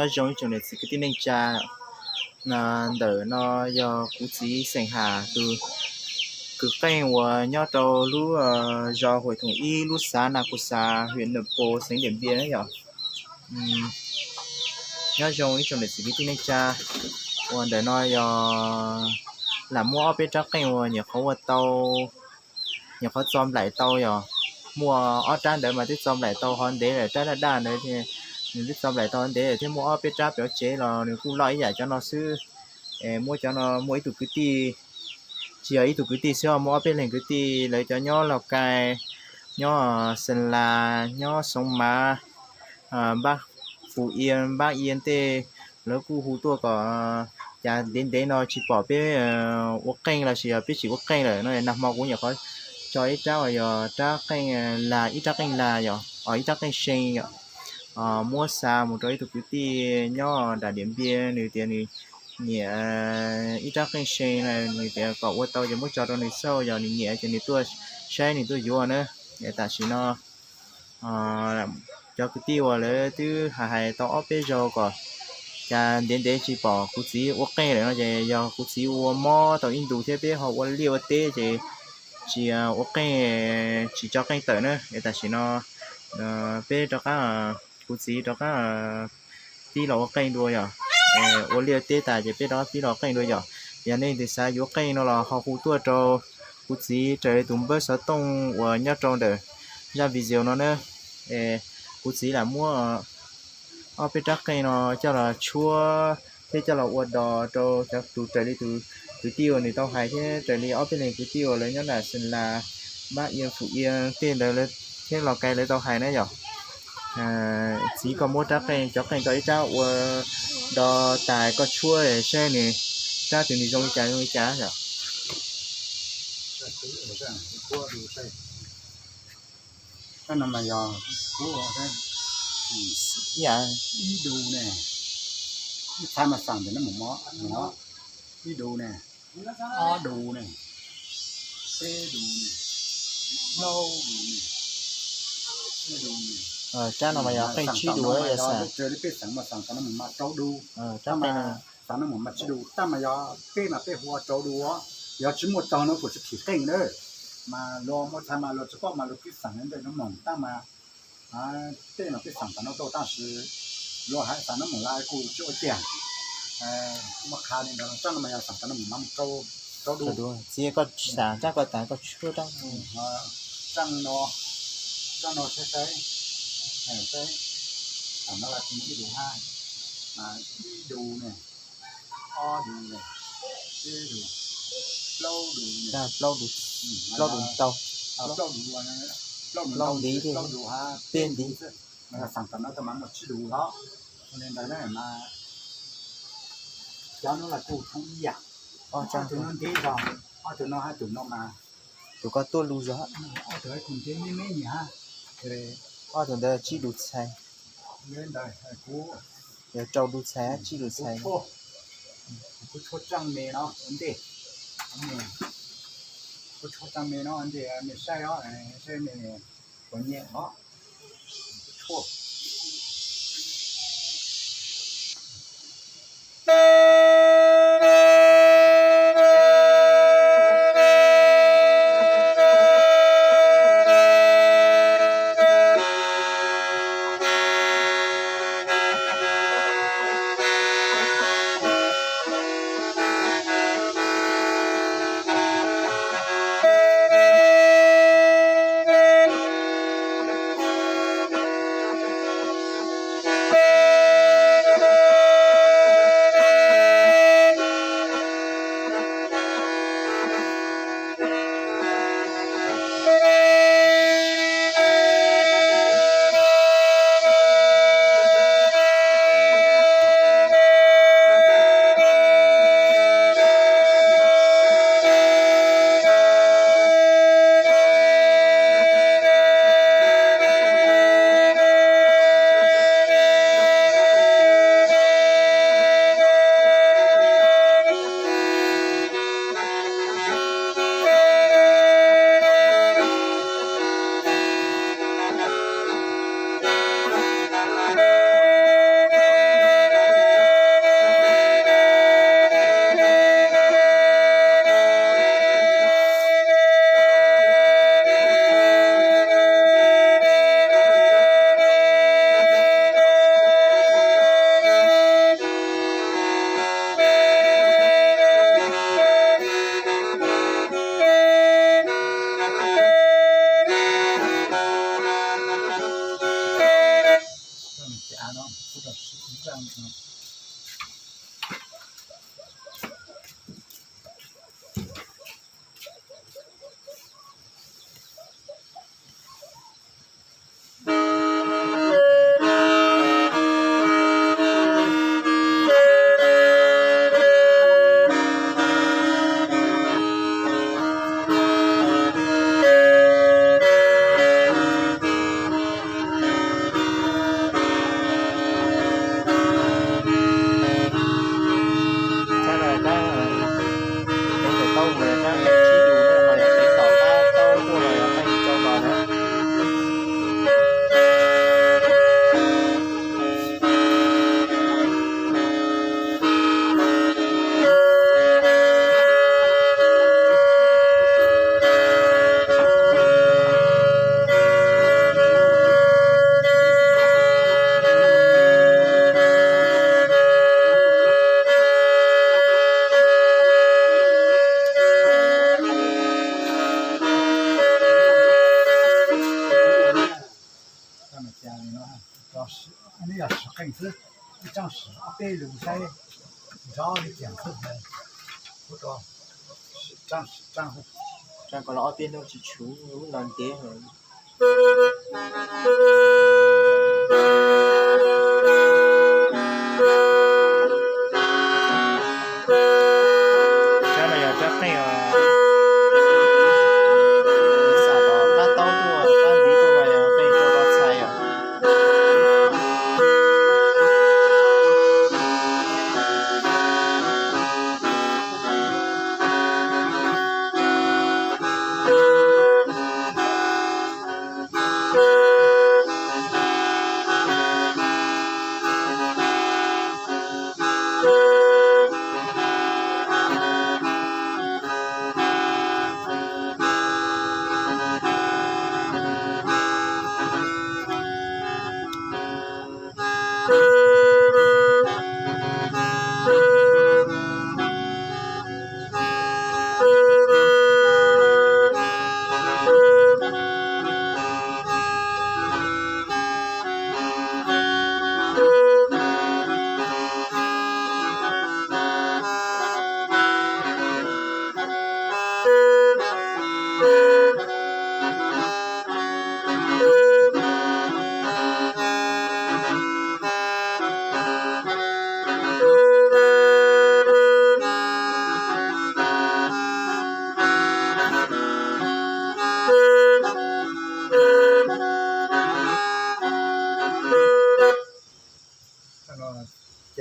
Nyob zoo ib tsoom niam txiv kwv tij neej tsa, ntawm no yog kuv txiv Xeem Ham tus kwv qeej uas nyob rau lub zos Huam Thoom ib, lub xav Nas Kus Xas, hwm Nam Pos, xeev Diam Npias na yom. Nyob zoo ib tsoom niam txiv kwv tij neej tsa, uas ntawm no yog lam muaj ob peb rab qeej uas nyuam qhuav ua tau, nyuam qhuav txo nplaim tau yom. Muaj ob rab ntawd mas twb txo nplaim tau hov ntev lawm, rab daj daj ntawd nws twb txo nplaim tau ntev lawm, thiab muaj ob peb rab pem tsev los nws kuj loj ib yam cov no xwb. Muab cov no muaj ib tug kwv tij, tsis yog ib tug kwv tij xwb, muaj ob peb leeg kwv tij, lawv cov nyob Lauj Kais, nyob Xeem Las, nyob Xoov Mav, Npab Fus Ia, Npab Ia tej, lawv kuj hu tuaj kom cas ntev ntev no tsis pom peb ua qeej los sis yog peb tsis ua qeej lawm no, nag hmo kuv nyuam qhuav tso ib rab uas yog rab qeej lag, ib rab qeej lag yom, ib rab qeej see yom, muab xa mus rau ib tug kwv tij nyob nram Diam Npias, nws tias nws nyiam ib rab qeej see na, nws tias kom ua tau ces muab tso rau nws xauj, yog nws nyiam ces nws tuaj saib nws tuaj yuav na. Tam sim no cov kwv tij uas lawv twb hais hais tau ob peb zaug kom cas ntev ntev tsis pom kuv txiv ua qeej lawm no ces yog kuv txiv ua mob tau ib ntus thiab peb ho ua liaj ua teb ces tsis ua qeej, tsis tso qeej tawm na. Es tam sim no peb rov qab, kuv txiv rov qab pib los ua qeej dua yom. Ua liaj teb tas ces peb rov qab pib los ua qeej dua yom. Yog nej leej twg xav yuav qeej no los ho hu tuaj rau kuv txiv raws li tus npawb xov tooj uas nyob rau ntawm zaj video no na. Kuv txiv lam muab ob peb rab qeej no coj los tshuab thiab coj los ua dos rau cov tus raws li tus kwv tij uas nws tau hais thiab raws li ob peb leeg kwv tij uas lawv nyob nram Xeem Las, Npab Ia, Fus Ia tej ntawd thiab Lauj Kais lawv tau hais na yom. Txiv koj muab rab qeej, cov qeej koj ib rab ua dos tas koj tshuab saib nws rab twg nws zoo li cas zoo li cas yom. Rab no mas yog kuv ib du ne, ib txhais mas xam ntawm no mus mob no, ib du ne, ob du ne, peb du ne, plaub du ne, ib du ne. Rab no mas yog qeej tsib du yog xam. Raws li peb xeem mas xam tam no mus mas rau du, rab mas xam no mus mas tsib du, tab mas yog peb mas peb hu ua rau du, yog tsis muaj tog no kuj tsis phim qeej na. Mas luag muaj txhais mas luag tsis paub mas luag pib xeem ntawm no mus tab mas tej no peb xeem tam no tau tab sis luag hais xam no mus lawm kuj tsis ua cas. Muaj qha li ntawd, rab no mas yog xam tam no mus mas mus rau du. Txiv, koj xam rab koj tas koj tshuab rab. Rab no, rab no saib saib, saib, tam no ib du hab, ib du ne, ob du ne, peb du, plaub du ne, plaub du, plaub du ntau, plaub du ntiv, plaub du hab peb ntiv. Xeem tam no tau mas muaj tsib du los. Ua li ntawd na mas cov no los kuj thoob ib yam. Ob tug no ntiv zog, ob tug no hab tus no mas, tus koj tuaj lug zog, ob tug kuj ntiv me me nyuag hab. Ob tug ntawd tsib du txhais. Ntawd kuv, yog rau du txhais hab tsib du txhais. Kuv tshuab tseej me no ua ntej, kuv tshuab tseej me no ua ntej mej saib os, saib mej puas nyiam os. Kuv tshuab Ib tsoom sim ob peb lus saib nrov li cas xwb. Ua rau tsoom sim tsoom, tsoom kom los ob peb hnub tsis tshuav los ntev. Tsab no yog tsab qeej os. Xam tom qab taub tuaj qab ntxiv tuaj mas yog qeej rau tau txhais yom.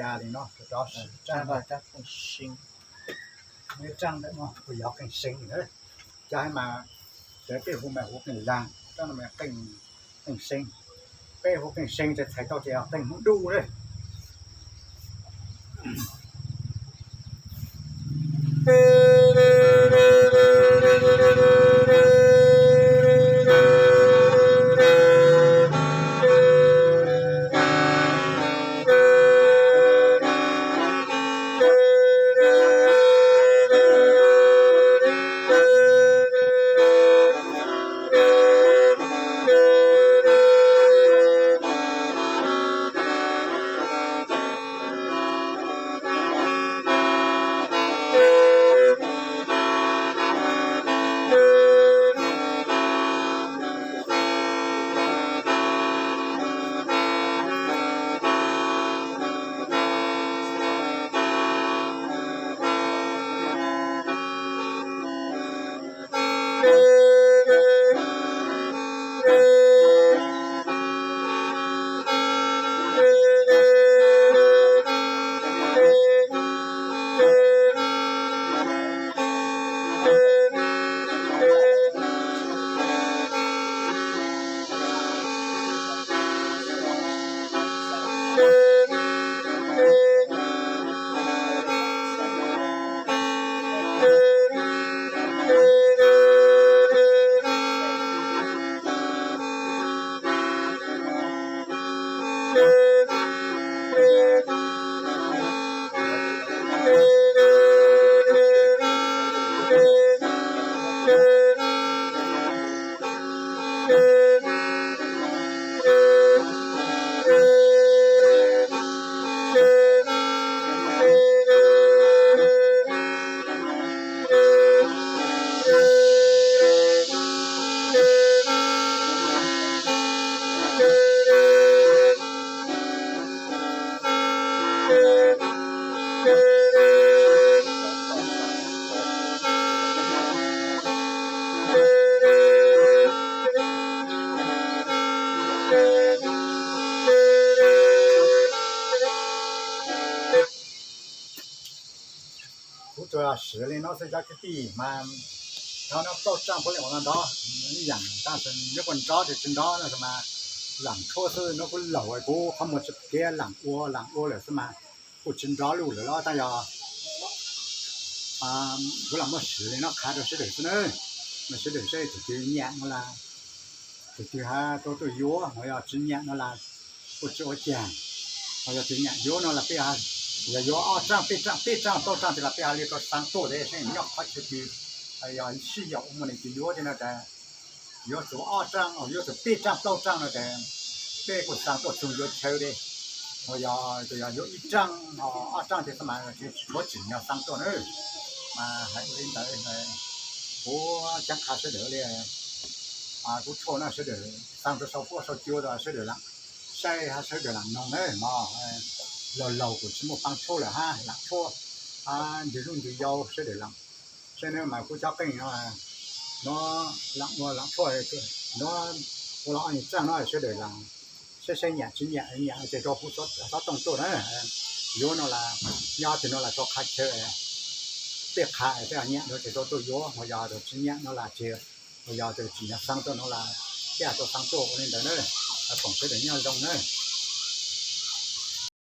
Cas li no, rov rov, qeej seeb, cas mas, ces peb hu mas hu qeej laag, rab no mas qeej seeb, peb hu qeej seeb ces txhais tau ces yog qeej Hmoob Duj lawm. Kuv tsuas siv li no xwb cov kwv tij mas, no plaub tsoom puav leej ua no nrov, ib yam tab sis nyob kuj nrov ces tsis nrov no mas, lam tshuab xwb no kuv laus kuv qhov muag tsis kiav lam ua lam ua lawm xwb mas, kuj tsis nrov lug lawm los tab yog kuv lam muab siv li no qha rau sawv daws xwb na, mas sawv daws saib tus twg nyiam no las tus twg ho tau tuaj yuav, ho yog tsis nyiam no las kuj tsis ua cas, ho yog tus nyiam yuav no las peb yog yuav ob tsoom peb tsoom peb tsoom plaub tsoom ces los peb ho li rau xaa tuaj thiab, saib nyob qhov chaw twg yog sib yaum ua muaj neeg twg yuav thiab no tas, yuav txug ob tsoom, yuav txug peb tsoom plaub tsoom no tas, peb kuj xaa tuaj txug yuav chaw thiab. Yog tus yog yuav ib raaj ho ob raaj ces xab mas tsis tshua tsim nyog xaa tuaj na. Mas hais ua li ntawd, kuv caab qha sawv daws li, kuv tshuaj no sawv daws xaa rau sau fuab sau cua rau sawv daws laam saib hab sawv daws laam noog na mog. Laug laug kuj tsis muaj paab tshuaj lawm hab laam tshuaj, ntws luj ntws yau sawv daws laam saib na. Mas kuv cov qeej no, nuav laam ua laam tshuaj, nuav ua los ob nyuas txaaj no sawv daws laam saib saib nyam tsis nyam, nyam ces rua kuv xov tooj tuaj na. Yuav no las, yog tug no las rua qha chaw, tej qha tej nyam no ces rua tuaj yuav, ho yog tug tsis nyam no las tsis, ho yog tug tsim nyog xaa tuaj no las, tej rua xaa tuaj ua li ntawd na. Foom sawv daws nyob zoo na.